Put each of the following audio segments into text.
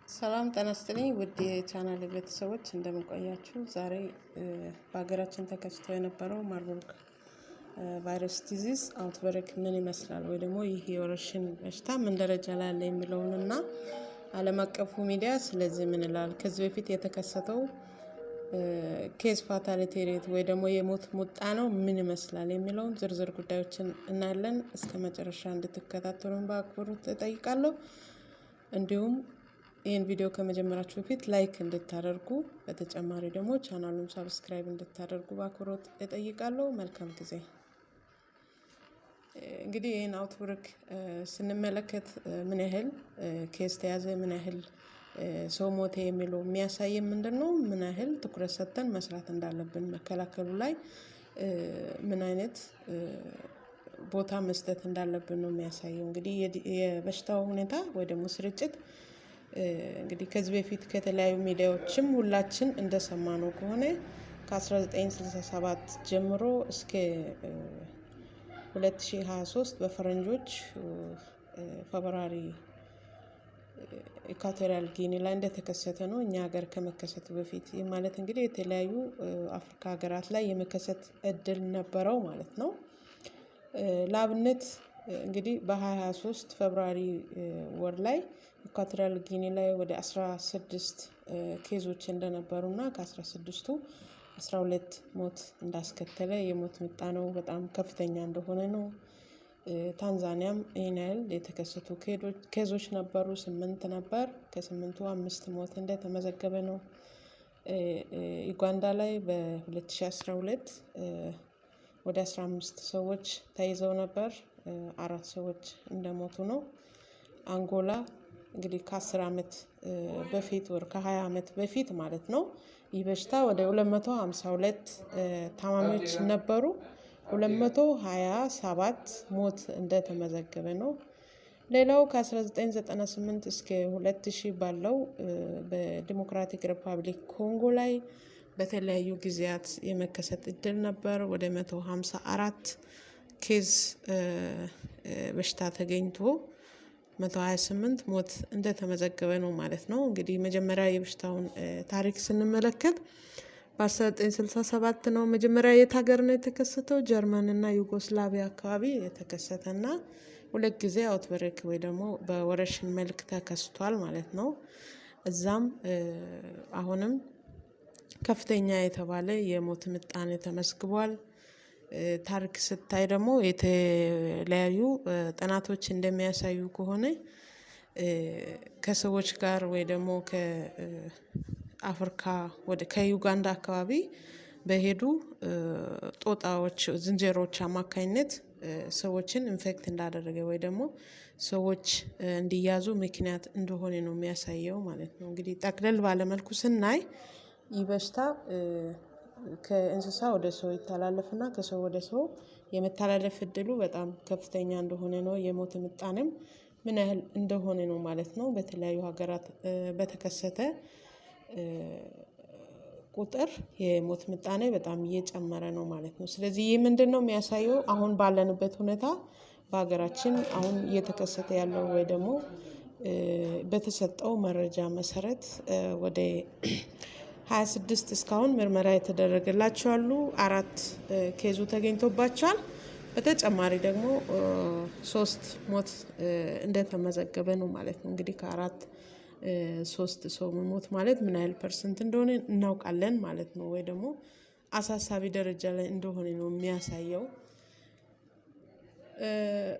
ሰላም ጤና ይስጥልኝ ውድ የቻናል ቤተሰቦች፣ እንደምን ቆያችሁ? ዛሬ በሀገራችን ተከስቶ የነበረው ማርበርግ virus disease outbreak ምን ይመስላል ወይ ደግሞ ይህ የወረርሽኝ በሽታ ምን ደረጃ ላይ አለ የሚለውን እና ዓለም አቀፉ ሚዲያ ስለዚህ ምን ይላል፣ ከዚህ በፊት የተከሰተው case fatality rate ወይ ደግሞ የሞት ምጣኔው ምን ይመስላል የሚለውን ዝርዝር ጉዳዮችን እናያለን። እስከ መጨረሻ እንድትከታተሉን በአክብሮት እጠይቃለሁ። እንዲሁም ይህን ቪዲዮ ከመጀመራችሁ በፊት like እንድታደርጉ፣ በተጨማሪ ደግሞ ቻናሉን subscribe እንድታደርጉ በአክብሮት እጠይቃለሁ። መልካም ጊዜ። እንግዲህ ይህን outbreak ስንመለከት ምን ያህል case ተያዘ፣ ምን ያህል ሰው ሞተ የሚለው የሚያሳይ ምንድን ነው? ምን ያህል ትኩረት ሰጥተን መስራት እንዳለብን፣ መከላከሉ ላይ ምን አይነት ቦታ መስጠት እንዳለብን ነው የሚያሳየው። እንግዲህ የበሽታው ሁኔታ ወይ ደግሞ ስርጭት እንግዲህ ከዚህ በፊት ከተለያዩ ሚዲያዎችም ሁላችን እንደሰማነው ከሆነ ከ1967 ጀምሮ እስከ 2023 በፈረንጆች February ኢኳቶሪያል ጊኒ ላይ እንደተከሰተ ነው፣ እኛ ሀገር ከመከሰቱ በፊት። ይህ ማለት እንግዲህ የተለያዩ አፍሪካ ሀገራት ላይ የመከሰት እድል ነበረው ማለት ነው። ለአብነት እንግዲህ በ2023 February ወር ላይ ኢኳቶሪያል ጊኒ ላይ ወደ 16 case ኦች እንደነበሩ እና ከ16ቱ 12 ሞት እንዳስከተለ፣ የሞት ምጣኔው በጣም ከፍተኛ እንደሆነ ነው። ታንዛኒያም ይህን ያህል የተከሰቱ case ኦች ነበሩ፣ ስምንት ነበር። ከስምንቱ አምስት ሞት እንደተመዘገበ ነው። ዩጋንዳ ላይ በ2012 ወደ 15 ሰዎች ተይዘው ነበር። አራት ሰዎች እንደሞቱ ነው። አንጎላ እንግዲህ ከ10 ዓመት በፊት ወር ከ20 ዓመት በፊት ማለት ነው። ይህ በሽታ ወደ 252 ታማሚዎች ነበሩ። 227 ሞት እንደተመዘገበ ነው። ሌላው ከ1998 እስከ 2000 ባለው በዲሞክራቲክ ሪፐብሊክ ኮንጎ ላይ በተለያዩ ጊዜያት የመከሰት እድል ነበር። ወደ 154 case በሽታ ተገኝቶ 128 ሞት እንደተመዘገበ ነው ማለት ነው። እንግዲህ መጀመሪያ የበሽታውን ታሪክ ስንመለከት በ1967 ነው። መጀመሪያ የት ሀገር ነው የተከሰተው? ጀርመን እና ዩጎስላቪያ አካባቢ የተከሰተ እና ሁለት ጊዜ outbreak ወይ ደግሞ በወረርሽኝ መልክ ተከስቷል ማለት ነው። እዛም አሁንም ከፍተኛ የተባለ የሞት ምጣኔ ተመዝግቧል። ታሪክ ስታይ ደግሞ የተለያዩ ጥናቶች እንደሚያሳዩ ከሆነ ከሰዎች ጋር ወይ ደግሞ ከአፍሪካ ወደ ከዩጋንዳ አካባቢ በሄዱ ጦጣዎች፣ ዝንጀሮዎች አማካኝነት ሰዎችን infect እንዳደረገ ወይ ደግሞ ሰዎች እንዲያዙ ምክንያት እንደሆነ ነው የሚያሳየው ማለት ነው። እንግዲህ ጠቅለል ባለ መልኩ ስናይ ይህ በሽታ ከእንስሳ ወደ ሰው ይተላለፍና ከሰው ወደ ሰው የመተላለፍ እድሉ በጣም ከፍተኛ እንደሆነ ነው። የሞት ምጣኔም ምን ያህል እንደሆነ ነው ማለት ነው። በተለያዩ ሀገራት በተከሰተ ቁጥር የሞት ምጣኔ በጣም እየጨመረ ነው ማለት ነው። ስለዚህ ይህ ምንድን ነው የሚያሳየው? አሁን ባለንበት ሁኔታ በሀገራችን አሁን እየተከሰተ ያለው ወይ ደግሞ በተሰጠው መረጃ መሰረት ወደ 26 እስካሁን ምርመራ የተደረገላቸው አሉ። አራት case ኡ ተገኝቶባቸዋል። በተጨማሪ ደግሞ ሶስት ሞት እንደተመዘገበ ነው ማለት ነው። እንግዲህ ከአራት ሶስት ሰው መሞት ማለት ምን ያህል percent እንደሆነ እናውቃለን ማለት ነው። ወይ ደግሞ አሳሳቢ ደረጃ ላይ እንደሆነ ነው የሚያሳየው።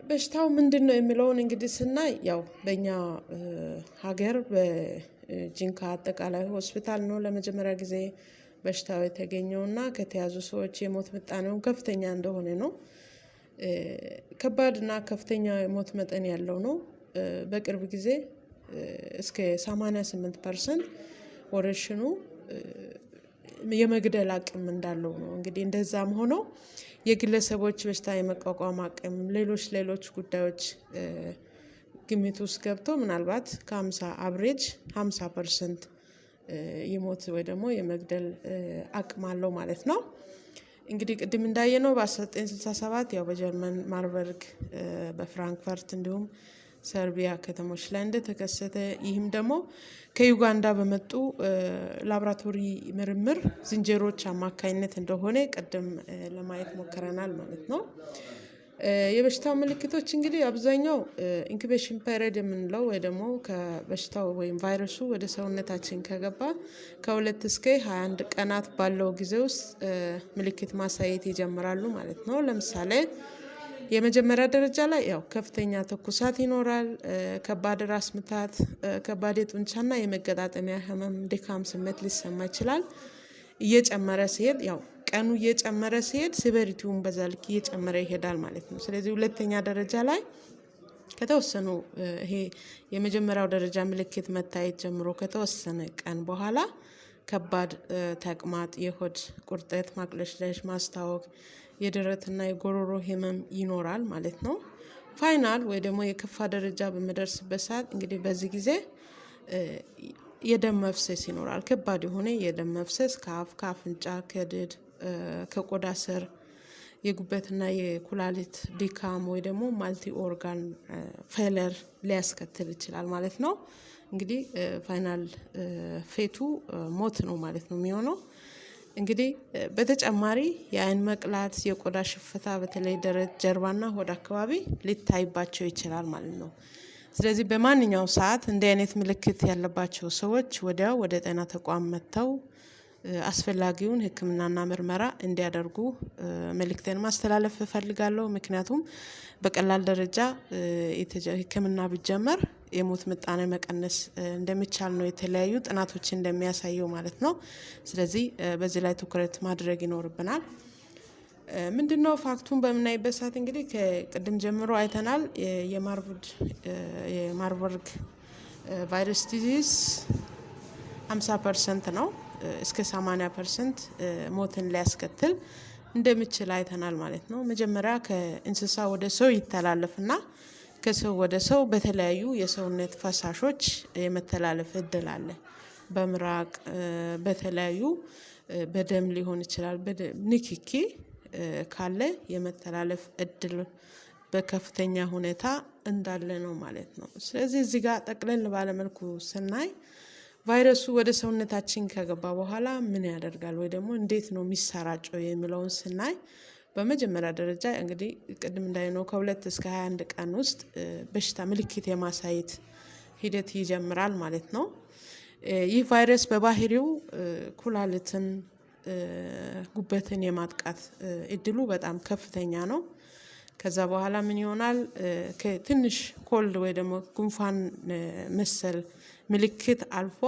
በሽታው ምንድን ነው የሚለውን እንግዲህ ስናይ ያው በእኛ ሀገር በጂንካ አጠቃላይ ሆስፒታል ነው ለመጀመሪያ ጊዜ በሽታው የተገኘው እና ከተያዙ ሰዎች የሞት ምጣኔውን ከፍተኛ እንደሆነ ነው። ከባድ እና ከፍተኛ የሞት መጠን ያለው ነው። በቅርብ ጊዜ እስከ 88% ወረርሽኑ የመግደል አቅም እንዳለው ነው። እንግዲህ እንደዛም ሆኖ የግለሰቦች በሽታ የመቋቋም አቅም፣ ሌሎች ሌሎች ጉዳዮች ግምት ውስጥ ገብቶ ምናልባት ከ50 average 50% የሞት ወይ ደግሞ የመግደል አቅም አለው ማለት ነው። እንግዲህ ቅድም እንዳየነው በ1967 ያው በጀርመን ማርበርግ፣ በፍራንክፈርት እንዲሁም ሰርቢያ ከተሞች ላይ እንደተከሰተ፣ ይህም ደግሞ ከዩጋንዳ በመጡ ላብራቶሪ ምርምር ዝንጀሮች አማካኝነት እንደሆነ ቅድም ለማየት ሞክረናል ማለት ነው። የበሽታው ምልክቶች እንግዲህ አብዛኛው incubation period የምንለው ወይ ደግሞ ከበሽታው ወይም ቫይረሱ ወደ ሰውነታችን ከገባ ከ2 እስከ 21 ቀናት ባለው ጊዜ ውስጥ ምልክት ማሳየት ይጀምራሉ ማለት ነው። ለምሳሌ የመጀመሪያ ደረጃ ላይ ያው ከፍተኛ ትኩሳት ይኖራል፣ ከባድ ራስ ምታት፣ ከባድ የጡንቻና የመገጣጠሚያ ህመም፣ ድካም ስሜት ሊሰማ ይችላል። እየጨመረ ሲሄድ፣ ያው ቀኑ እየጨመረ ሲሄድ severity ውን በዛ ልክ እየጨመረ ይሄዳል ማለት ነው። ስለዚህ ሁለተኛ ደረጃ ላይ ከተወሰኑ ይሄ የመጀመሪያው ደረጃ ምልክት መታየት ጀምሮ ከተወሰነ ቀን በኋላ ከባድ ተቅማጥ፣ የሆድ ቁርጠት፣ ማቅለሽለሽ፣ ማስታወክ፣ የደረትና የጎሮሮ ህመም ይኖራል ማለት ነው። Final ወይ ደግሞ የከፋ ደረጃ በሚደርስበት ሰዓት እንግዲህ በዚህ ጊዜ የደም መፍሰስ ይኖራል። ከባድ የሆነ የደም መፍሰስ ከአፍ፣ ከአፍንጫ፣ ከድድ፣ ከቆዳ ስር፣ የጉበትና የኩላሊት ድካም ወይ ደግሞ multi organ failure ሊያስከትል ይችላል ማለት ነው። እንግዲህ final fate ኡ ሞት ነው ማለት ነው የሚሆነው። እንግዲህ በተጨማሪ የአይን መቅላት፣ የቆዳ ሽፍታ በተለይ ደረት፣ ጀርባና ሆድ አካባቢ ሊታይባቸው ይችላል ማለት ነው። ስለዚህ በማንኛውም ሰዓት እንዲህ አይነት ምልክት ያለባቸው ሰዎች ወዲያው ወደ ጤና ተቋም መጥተው አስፈላጊውን ሕክምናና ምርመራ እንዲያደርጉ መልእክቴን ማስተላለፍ እፈልጋለሁ። ምክንያቱም በቀላል ደረጃ ሕክምና ቢጀመር የሞት ምጣኔ መቀነስ እንደሚቻል ነው የተለያዩ ጥናቶች እንደሚያሳየው ማለት ነው። ስለዚህ በዚህ ላይ ትኩረት ማድረግ ይኖርብናል። ምንድነው fact ኡን በምናይበት ሰዓት እንግዲህ ከቅድም ጀምሮ አይተናል። የማርበርግ virus disease 50% ነው፣ እስከ 80% ሞትን ሊያስከትል እንደሚችል አይተናል ማለት ነው። መጀመሪያ ከእንስሳ ወደ ሰው ይተላለፍና ከሰው ወደ ሰው በተለያዩ የሰውነት ፈሳሾች የመተላለፍ እድል አለ። በምራቅ፣ በተለያዩ በደም ሊሆን ይችላል። ንክኪ ካለ የመተላለፍ እድል በከፍተኛ ሁኔታ እንዳለ ነው ማለት ነው። ስለዚህ እዚህ ጋር ጠቅለል ባለ መልኩ ስናይ ቫይረሱ ወደ ሰውነታችን ከገባ በኋላ ምን ያደርጋል ወይ ደግሞ እንዴት ነው የሚሰራጨው የሚለውን ስናይ፣ በመጀመሪያ ደረጃ እንግዲህ ቅድም እንዳየነው ከ2 እስከ 21 ቀን ውስጥ በሽታ ምልክት የማሳየት ሂደት ይጀምራል ማለት ነው። ይህ ቫይረስ በባህሪው ኩላሊትን፣ ጉበትን የማጥቃት እድሉ በጣም ከፍተኛ ነው። ከዛ በኋላ ምን ይሆናል? ከትንሽ cold ወይ ደግሞ ጉንፋን መሰል ምልክት አልፎ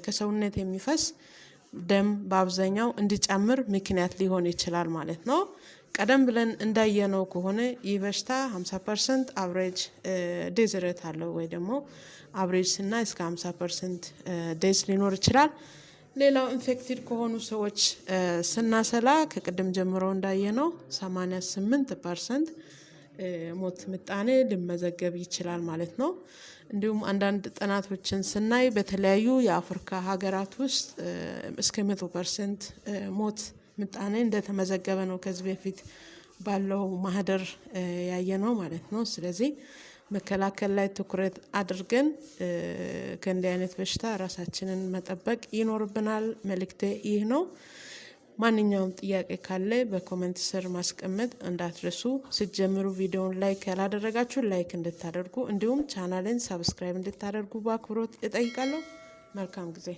ከሰውነት የሚፈስ ደም በአብዛኛው እንዲጨምር ምክንያት ሊሆን ይችላል ማለት ነው። ቀደም ብለን እንዳየነው ከሆነ ይህ በሽታ 50% average death rate አለው ወይ ደግሞ average ስናይ እስከ 50% death ሊኖር ይችላል። ሌላው infected ከሆኑ ሰዎች ስናሰላ ከቅድም ጀምሮ እንዳየነው 88% ሞት ምጣኔ ሊመዘገብ ይችላል ማለት ነው። እንዲሁም አንዳንድ ጥናቶችን ስናይ በተለያዩ የአፍሪካ ሀገራት ውስጥ እስከ 100% ሞት ምጣኔ እንደተመዘገበ ነው ከዚህ በፊት ባለው ማህደር ያየነው ማለት ነው። ስለዚህ መከላከል ላይ ትኩረት አድርገን ከእንዲህ አይነት በሽታ ራሳችንን መጠበቅ ይኖርብናል። መልእክቴ ይህ ነው። ማንኛውም ጥያቄ ካለ በ comment ስር ማስቀመጥ እንዳትረሱ። ስትጀምሩ ቪዲዮውን like ያላደረጋችሁ like እንድታደርጉ እንዲሁም ቻናልን subscribe እንድታደርጉ በአክብሮት እጠይቃለሁ። መልካም ጊዜ።